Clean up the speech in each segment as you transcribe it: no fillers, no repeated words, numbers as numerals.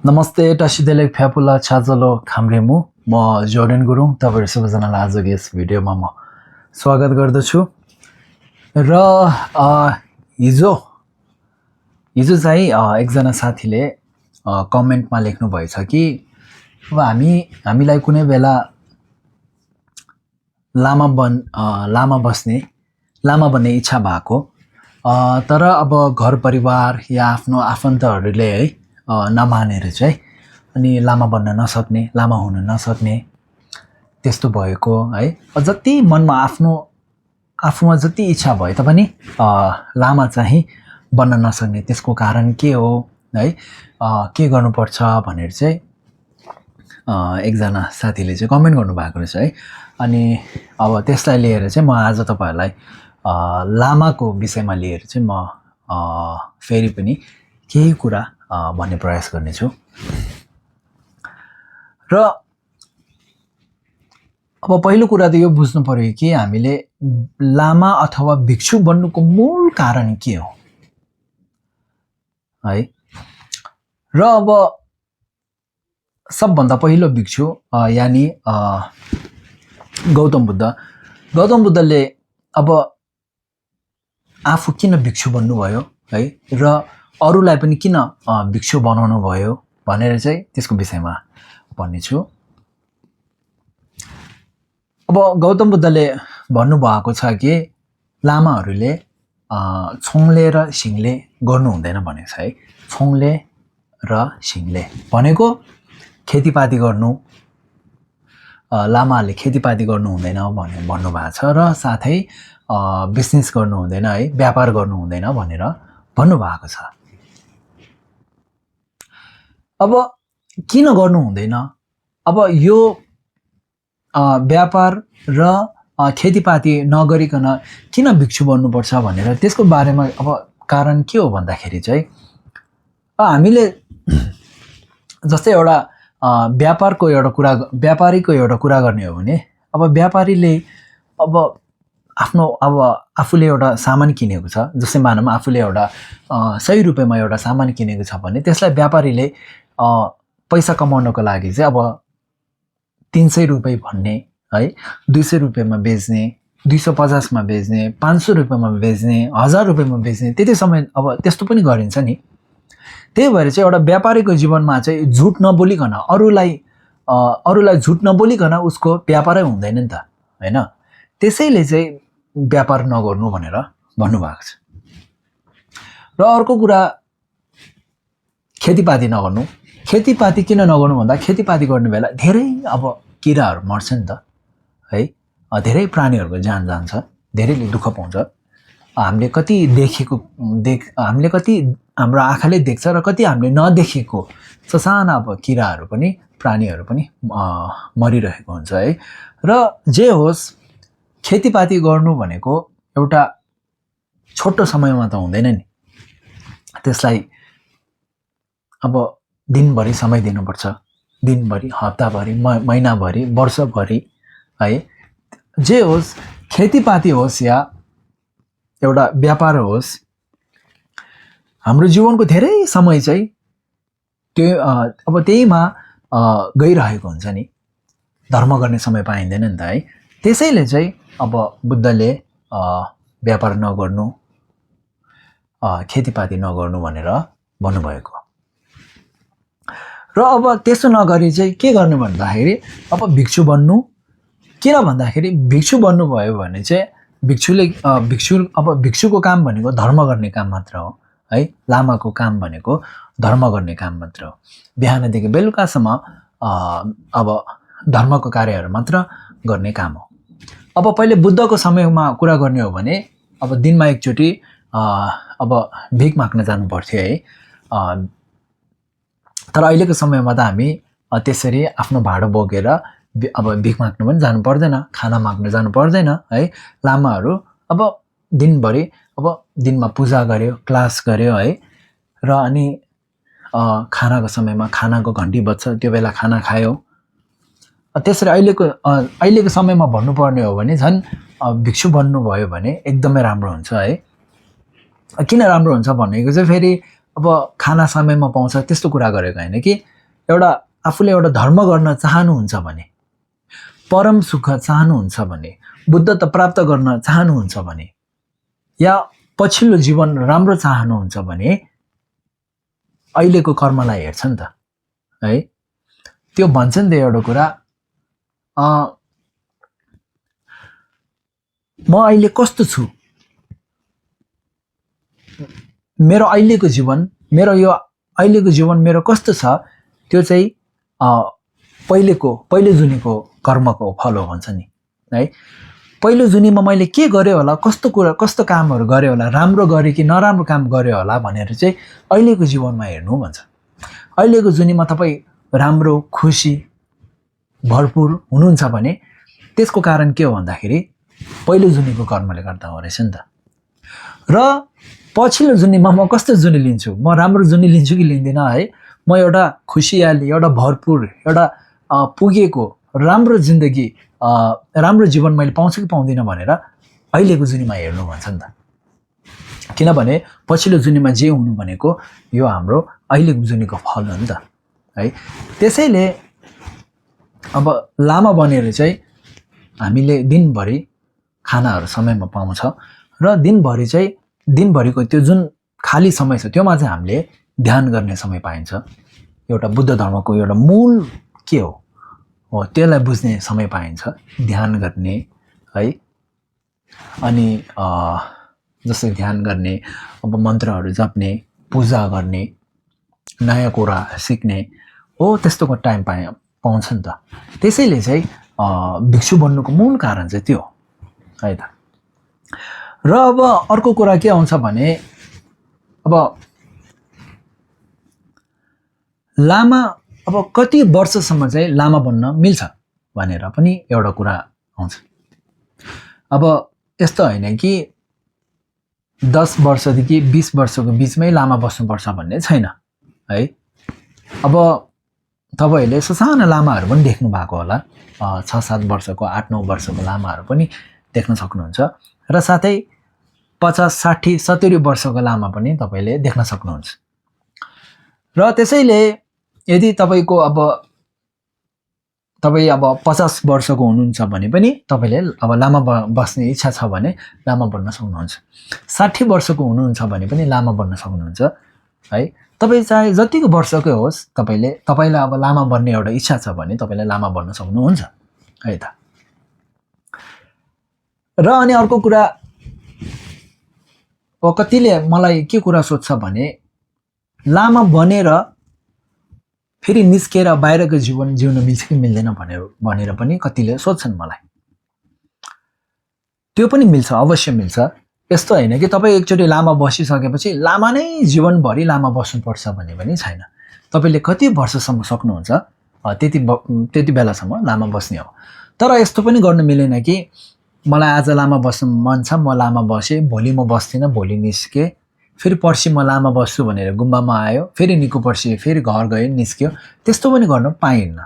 नमस्ते टासिदेलेक फ्यापुला छाजलो खाम्रेमु म जोर्डन गुरुङ तपाईहरु सबैजनालाई आजको यस भिडियोमा म स्वागत गर्दछु र हिजो चाहिँ एकजना साथीले कमेन्टमा लेख्नु भएछ कि अब हामीलाई कुनै बेला लामा बन्ने इच्छा भएको तर अब घर परिवार या आफ्नो आफन्तहरूले है नमानेर चाहिँ अनि लामा बन्न नसक्ने लामा हुन नसक्ने त्यस्तो भएको है जति मनमा आफूमा जति इच्छा भए तापनि लामा चाहिँ बन्न नसक्ने त्यसको कारण के हो है के गर्नुपर्छ भनेर चाहिँ एकजना साथीले चाहिँ कमेन्ट गर्नुभएको रहेछ है अनि अब त्यसलाई लिएर चाहिँ म आज तपाईहरुलाई लामाको विषयमा लिएर चाहिँ म फेरि पनि केही कुरा भन्ने प्रयास गर्नेछु र अब पहिलो कुरा त यो बुझ्नु पर्यो कि हामीले लामा अथवा भिक्षु बन्नुको मूल कारण के हो है र अब सबभन्दा पहिलो भिक्षु यानी गौतम बुद्धले अब आफू किन भिक्षु बन्नुभयो है र अरूलाई पनि किन भिक्षु बनाउनु भयो भनेर चाहिँ त्यसको विषयमा भन्नेछु। अब गौतम बुद्धले भन्नुभएको छ कि लामाहरूले छोङले र सिङले गर्नु हुँदैन भनेको छ है। छोङले र सिङले भनेको खेतीपाती गर्नु, लामाहरूले खेतीपाती गर्नु हुँदैन भनेर भन्नुभएको छ र साथै बिजनेस गर्नु हुँदैन है, व्यापार गर्नु हुँदैन भनेर भन्नुभएको छ। अब किन गर्नु हुँदैन, अब यो व्यापार र खेतीपाती नगरिकन किन भिक्षु बन्नुपर्छ भनेर त्यसको बारेमा अब कारण के हो भन्दाखेरि चाहिँ हामीले जस्तै एउटा व्यापारीको एउटा कुरा गर्ने हो भने अब व्यापारीले अब आफूले एउटा सामान किनेको छ, जस्तै मानौँ आफूले एउटा 100 रुपैयाँमा एउटा सामान किनेको छ भने त्यसलाई व्यापारीले पैसा कमाउनको लागि चाहिँ अब 300 रुपैयाँ भन्ने है, 200 रुपैयाँमा बेच्ने, 250 मा बेच्ने, 500 रुपैयाँमा बेच्ने, 1000 रुपैयाँमा बेच्ने, त्यति समय अब त्यस्तो पनि गरिन्छ नि। त्यही भएर चाहिँ एउटा व्यापारीको जीवनमा चाहिँ झुट नबोलिकन अरूलाई झुट नबोलिकन उसको व्यापारै हुँदैन नि त हैन। त्यसैले चाहिँ व्यापार नगर्नु भनेर भन्नुभएको छ। र अर्को कुरा खेतीपाती नगर्नु। खेतीपाती किन नगर्नु भन्दा खेतीपाती गर्ने बेला धेरै अब किराहरू मर्छ नि त है, धेरै प्राणीहरूको ज्यान जान्छ, धेरैले दुःख पाउँछ। हामीले कति हामीले कति हाम्रो आँखाले देख्छ र कति हामीले नदेखेको ससाना अब किराहरू पनि प्राणीहरू पनि मरिरहेको हुन्छ है। र जे होस् खेतीपाती गर्नु भनेको एउटा छोटो समयमा त हुँदैन नि, त्यसलाई अब दिनभरि समय दिनुपर्छ, दिनभरि, हप्ताभरि, महिनाभरि, वर्षभरि है। जे होस् खेतीपाती होस् या एउटा व्यापार होस्, हाम्रो जीवनको धेरै समय चाहिँ त्यो अब त्यहीमा गइरहेको हुन्छ नि, धर्म गर्ने समय पाइँदैन नि त है। त्यसैले चाहिँ अब बुद्धले व्यापार नगर्नु, खेतीपाती नगर्नु भनेर भन्नुभएको। र अब त्यसो नगरी चाहिँ के गर्नु भन्दाखेरि अब भिक्षु बन्नु। किन भन्दाखेरि भिक्षु बन्नुभयो भने चाहिँ भिक्षुको काम भनेको धर्म गर्ने काम मात्र हो है। लामाको काम भनेको धर्म गर्ने काम मात्र हो। बिहानदेखि बेलुकासम्म अब धर्मको कार्यहरू मात्र गर्ने काम हो। अब पहिले बुद्धको समयमा कुरा गर्ने हो भने अब दिनमा एकचोटि अब भिख माग्न जानु पर्थ्यो है। तर अहिलेको समयमा त हामी त्यसरी आफ्नो भाडो बोकेर अब भिख माग्न पनि जानु पर्दैन, खाना माग्न जानु पर्दैन है। लामाहरू अब दिनभरि अब दिनमा पूजा गर्यो, क्लास गर्यो है, र अनि खानाको समयमा खानाको घन्टी बज्छ, त्यो बेला खाना खायो। त्यसरी अहिलेको समयमा भन्नुपर्ने हो भने झन् भिक्षु बन्नुभयो भने एकदमै राम्रो हुन्छ है। किन राम्रो हुन्छ भनेको चाहिँ फेरि अब खाना समयमा पाउँछ त्यस्तो कुरा गरेको हैन कि एउटा आफूले एउटा धर्म गर्न चाहनुहुन्छ भने, परम सुख चाहनुहुन्छ भने, बुद्धता प्राप्त गर्न चाहनुहुन्छ भने, या पछिल्लो जीवन राम्रो चाहनुहुन्छ भने अहिलेको कर्मलाई हेर्छ नि त है। त्यो भन्छ नि त एउटा कुरा, म अहिले कस्तो छु, मेरो अहिलेको जीवन मेरो कस्तो छ, त्यो चाहिँ पहिलो जुनीको कर्मको फल हो भन्छ नि है। पहिलो जुनीमा मैले के गरेँ होला, कस्तो कामहरू गरेँ होला, राम्रो गरेँ कि नराम्रो काम गरेँ होला भनेर चाहिँ अहिलेको जीवनमा हेर्नु भन्छ। अहिलेको जुनीमा तपाईँ राम्रो खुसी भरपुर हुनुहुन्छ भने त्यसको कारण के हो भन्दाखेरि पहिलो जुनीको कर्मले गर्दा हो रहेछ नि त। र पछिल्लो जुनीमा म कस्तो जुनी लिन्छु, म राम्रो जुनी लिन्छु कि लिँदिनँ है, म एउटा खुसियाली, एउटा भरपुर, एउटा पुगेको राम्रो जिन्दगी, राम्रो जीवन मैले पाउँछु कि पाउँदिनँ भनेर अहिलेको जुनीमा हेर्नु भन्छ नि त। किनभने पछिल्लो जुनीमा जे हुनु भनेको यो हाम्रो अहिलेको जुनीको फल हो नि त है। त्यसैले अब लामा बनेर चाहिँ हामीले दिनभरि खानाहरू समयमा पाउँछ र दिनभरिको त्यो जुन खाली समय छ त्योमा चाहिँ हामीले ध्यान गर्ने समय पाइन्छ। एउटा बुद्ध धर्मको एउटा मूल के हो त्यसलाई बुझ्ने समय पाइन्छ, ध्यान गर्ने है। अनि जस्तै ध्यान गर्ने, अब मन्त्रहरू जप्ने, पूजा गर्ने, नयाँ कुरा सिक्ने हो, त्यस्तोको टाइम पाउँछ नि त। त्यसैले चाहिँ भिक्षु बन्नुको मूल कारण चाहिँ त्यो है त। र अब अर्को कुरा के आउँछ भने, अब लामा अब कति वर्षसम्म चाहिँ लामा बन्न मिल्छ भनेर पनि एउटा कुरा आउँछ। अब यस्तो होइन कि 10 वर्षदेखि 20 वर्षको बिचमै लामा बस्नुपर्छ भन्ने छैन है। अब तपाईँहरूले ससाना लामाहरू पनि देख्नु भएको होला, 6-7 वर्षको 8-9 वर्षको लामाहरू पनि देख्न सक्नुहुन्छ र साथै 50-60-70 वर्षको लामा पनि तपाईँले देख्न सक्नुहुन्छ। र त्यसैले यदि तपाईँ अब 50 वर्षको हुनुहुन्छ भने पनि तपाईँले अब लामा बस्ने इच्छा छ भने लामा बन्न सक्नुहुन्छ। 60 वर्षको हुनुहुन्छ भने पनि लामा बन्न सक्नुहुन्छ है। तपाईँ चाहे जतिको वर्षकै होस्, तपाईँलाई अब लामा बन्ने एउटा इच्छा छ भने तपाईँले लामा बन्न सक्नुहुन्छ है त। र अनि अर्को कुरा, कतिले मलाई के कुरा सोध्छ भने लामा बनेर फेरि निस्केर बाहिरको जीवन जिउन मिल्छ कि मिल्दैन भनेर पनि कतिले सोध्छन् मलाई। त्यो पनि मिल्छ, अवश्य मिल्छ। यस्तो होइन कि तपाईँ एकचोटि लामा बसिसकेपछि लामा नै जीवनभरि लामा बस्नुपर्छ भन्ने पनि छैन। तपाईँले कति वर्षसम्म सक्नुहुन्छ त्यति बेलासम्म लामा बस्ने हो। तर यस्तो पनि गर्न मिलेन कि मलाई आज लामा बस्नु मन छ, म लामा बसेँ, भोलि म बस्दिनँ, भोलि निस्केँ, फेरि पर्सि म लामा बस्छु भनेर गुम्बामा आयो, फेरि निको पर्सि फेरि घर गयो निस्क्यो। त्यस्तो पनि गर्न पाइन्न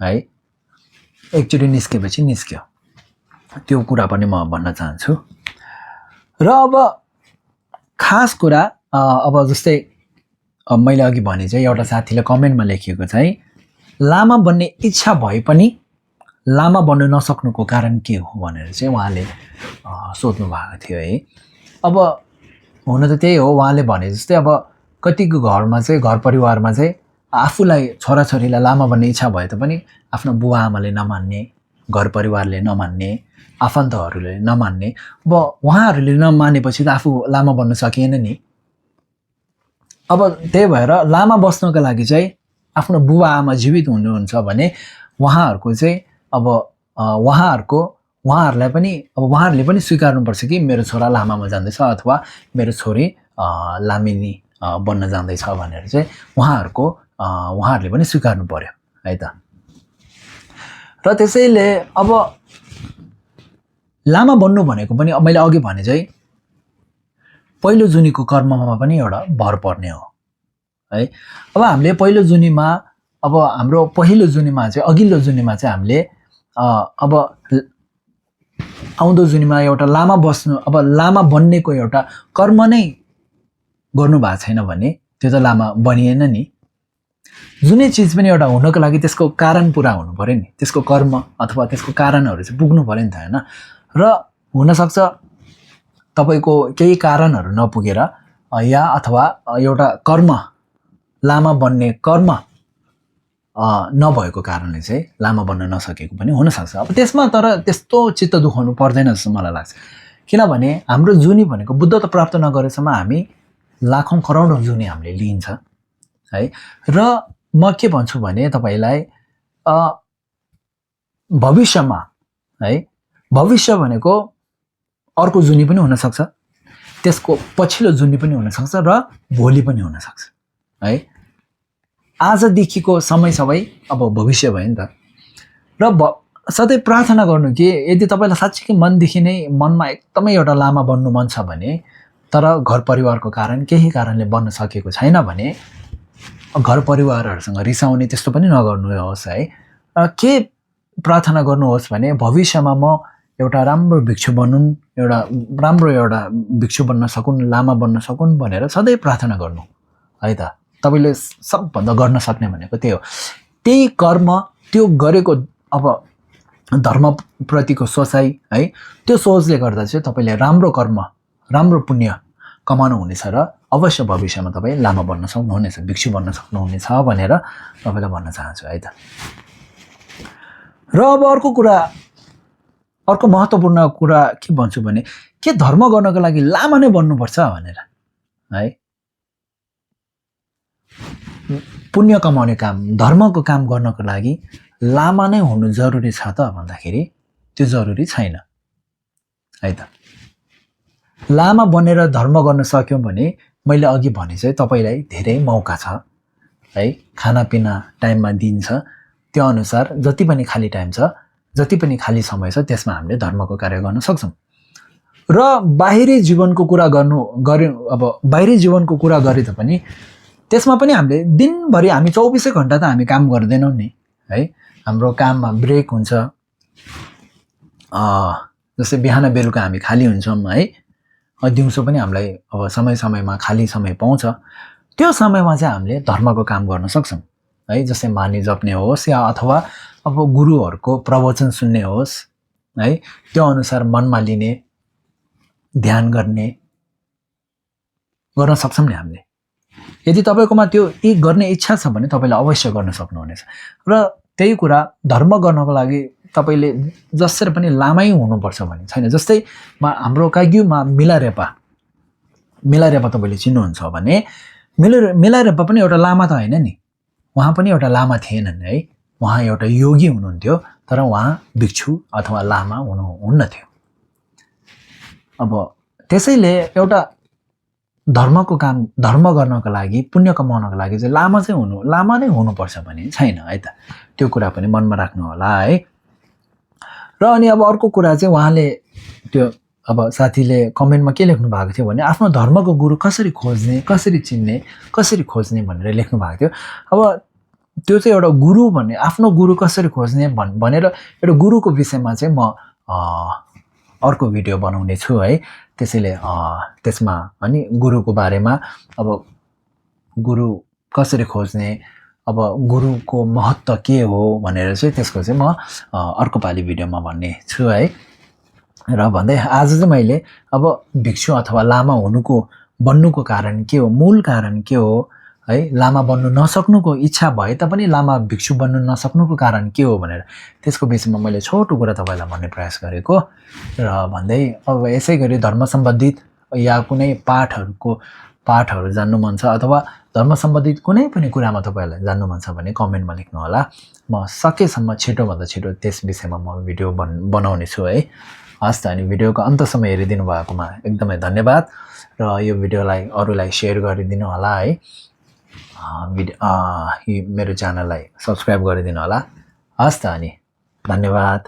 है। एकचोटि निस्केपछि निस्क्यो, त्यो कुरा पनि म भन्न चाहन्छु। र अब खास कुरा, अब जस्तै मैले अघि भने चाहिँ एउटा साथीले कमेन्टमा लेखिएको चाहिँ लामा बन्ने इच्छा भए पनि लामा बन्न नसक्नुको कारण के हो भनेर चाहिँ उहाँले सोध्नु भएको थियो है। अब हुन त त्यही हो, उहाँले भने जस्तै अब कतिको घरमा चाहिँ, घर परिवारमा चाहिँ आफूलाई छोराछोरीलाई लामा बन्ने इच्छा भए तापनि आफ्नो बुवा आमाले नमान्ने, घर परिवारले नमान्ने, आफन्तहरूले नमान्ने। अब उहाँहरूले नमानेपछि त आफू लामा बन्न सकिएन नि। अब त्यही भएर लामा बस्नको लागि चाहिँ आफ्नो बुवा आमा जीवित हुनुहुन्छ भने उहाँहरूको चाहिँ अब उहाँहरूले पनि स्वीकार्नुपर्छ कि मेरो छोरा लामामा जाँदैछ अथवा मेरो छोरी लामिनी बन्न जाँदैछ भनेर चाहिँ उहाँहरूले पनि स्वीकार्नु पर्यो है त। र त्यसैले अब लामा बन्नु भनेको पनि मैले अघि भने चाहिँ पहिलो जुनीको कर्ममा पनि एउटा भर पर्ने हो है। अब हामीले पहिलो जुनीमा, अब हाम्रो पहिलो जुनीमा चाहिँ, अघिल्लो जुनीमा चाहिँ हामीले अब आउँदो जुनीमा एउटा लामा बस्नु, अब लामा बन्नेको एउटा कर्म नै गर्नु भएको छैन भने त्यो त लामा बनिएन नि। जुनै चिज पनि एउटा हुनको लागि त्यसको कारण पुरा हुनु पर्यो नि, त्यसको कर्म अथवा त्यसको कारणहरू चाहिँ पुग्नु पर्यो नि त होइन। र हुनसक्छ तपाईँको केही कारणहरू नपुगेर या अथवा एउटा कर्म लामा बन्ने कर्म नभएको कारणले चाहिँ लामा बन्न नसकेको पनि हुनसक्छ। अब त्यसमा तर त्यस्तो चित्त दुखाउनु पर्दैन जस्तो मलाई लाग्छ, किनभने हाम्रो जुनी भनेको बुद्धत्व प्राप्त नगरेसम्म हामी लाखौँ करोडौँ जुनी हामीले लिइन्छ है। र म के भन्छु भने तपाईँलाई भविष्यमा है, भविष्य भनेको अर्को जुनी पनि हुनसक्छ, त्यसको पछिल्लो जुनी पनि हुनसक्छ र भोलि पनि हुनसक्छ है। आजदेखिको समय सबै अब भविष्य भयो नि त। र सधैँ प्रार्थना गर्नु कि यदि तपाईँलाई साँच्चीकै मनदेखि नै मनमा एकदमै एउटा लामा बन्नु मन छ भने, तर घर परिवारको कारण केही कारणले बन्न सकेको छैन भने घर परिवारहरूसँग रिसाउने त्यस्तो पनि नगर्नुहोस् है। के प्रार्थना गर्नुहोस् भने भविष्यमा म एउटा राम्रो भिक्षु बनुन्, एउटा भिक्षु बन्न सकुन्, लामा बन्न सकुन् भनेर सधैँ प्रार्थना गर्नु है त। तपाईँले सबभन्दा गर्न सक्ने भनेको त्यही हो। त्यही कर्म, त्यो गरेको अब धर्मप्रतिको सोचाइ है, त्यो सोचले गर्दा चाहिँ तपाईँले राम्रो कर्म, राम्रो पुण्य कमाउनु हुनेछ र अवश्य भविष्यमा तपाईँ लामा बन्न सक्नुहुनेछ, भिक्षु बन्न सक्नुहुनेछ भनेर तपाईँलाई भन्न चाहन्छु है त। र अब अर्को महत्त्वपूर्ण कुरा के भन्छु भने, के धर्म गर्नको लागि लामा नै बन्नुपर्छ भनेर है। पुण्य कमाउने काम, धर्मको काम गर्नको लागि लामा नै हुनु जरुरी छ त भन्दाखेरि त्यो जरुरी छैन है त। लामा बनेर धर्म गर्न सक्यौँ भने मैले अघि भने चाहिँ तपाईँलाई धेरै मौका छ है। खानापिना टाइममा दिन्छ, त्यो अनुसार जति पनि खाली टाइम छ, जति पनि खाली समय छ, त्यसमा हामीले धर्मको कार्य गर्न सक्छौँ। र बाहिरी जीवनको कुरा अब बाहिरी जीवनको कुरा गरे तापनि त्यसमा पनि हामीले दिनभरि हामी 24 घन्टा त हामी काम गर्दैनौँ नि है। हाम्रो काममा ब्रेक हुन्छ, जस्तै बिहान बेलुका हामी खाली हुन्छौँ है। दिउँसो पनि हामीलाई अब समय समयमा खाली समय पाउँछ, त्यो समयमा चाहिँ हामीले धर्मको काम गर्न सक्छौँ है। जस्तै बानी जप्ने होस् या अथवा अब गुरुहरूको प्रवचन सुन्ने होस् है, त्यो अनुसार मनमा लिने, ध्यान गर्न सक्छौँ नि हामीले। यदि तपाईँकोमा त्यो गर्ने इच्छा छ भने तपाईँले अवश्य गर्न सक्नुहुनेछ। र त्यही कुरा धर्म गर्नको लागि तपाईँले जसरी पनि लामै हुनुपर्छ भन्ने छैन। जस्तै हाम्रो काग्युमा मिलारेपा तपाईँले चिन्नुहुन्छ भने मिलारेपा पनि एउटा लामा त होइन नि, उहाँ पनि एउटा लामा थिएनन् है। उहाँ एउटा योगी हुनुहुन्थ्यो, तर उहाँ भिक्षु अथवा लामा हुनुहुन्न थियो। अब त्यसैले एउटा धर्मको काम, धर्म गर्नको लागि, पुण्य कमाउनको लागि चाहिँ लामा नै हुनुपर्छ भन्ने छैन है त। त्यो कुरा पनि मनमा राख्नु होला है। र अनि अब अर्को कुरा चाहिँ उहाँले त्यो अब साथीले कमेन्टमा के लेख्नु भएको थियो भने आफ्नो धर्मको गुरु कसरी खोज्ने, कसरी चिन्ने, कसरी खोज्ने भनेर लेख्नु भएको थियो। अब त्यो चाहिँ एउटा गुरु भन्ने, आफ्नो गुरु कसरी खोज्ने भनेर एउटा गुरुको विषयमा चाहिँ म अर्को भिडियो बनाउने छु है। त्यसैले त्यसमा अनि गुरुको बारेमा, अब गुरु कसरी खोज्ने, अब गुरुको महत्त्व के हो भनेर चाहिँ त्यसको चाहिँ म अर्को पालि भिडियोमा भन्ने छु है। र भन्दै आज चाहिँ मैले अब भिक्षु अथवा लामा बन्नुको कारण के हो, मूल कारण के हो है, लामा बन्नु नसक्नुको इच्छा भए तापनि लामा भिक्षु बन्नु नसक्नुको कारण के हो भनेर त्यसको विषयमा मैले छोटो कुरा तपाईँलाई भन्ने प्रयास गरेको। र भन्दै अब यसै गरी धर्म सम्बन्धित या कुनै पाठहरू जान्नु मन छ अथवा धर्म सम्बन्धित कुनै पनि कुरामा तपाईँहरूलाई जान्नु मन छ भने कमेन्टमा लेख्नु होला। म सकेसम्म छिटोभन्दा छिटो त्यस विषयमा म भिडियो बनाउने छु है। हस् त, अनि भिडियोको अन्तसम्म हेरिदिनु भएकोमा एकदमै धन्यवाद। र यो भिडियोलाई अरूलाई सेयर गरिदिनु होला है। मेरो च्यानललाई सब्सक्राइब गरिदिनु होला। हस् त, अनि धन्यवाद।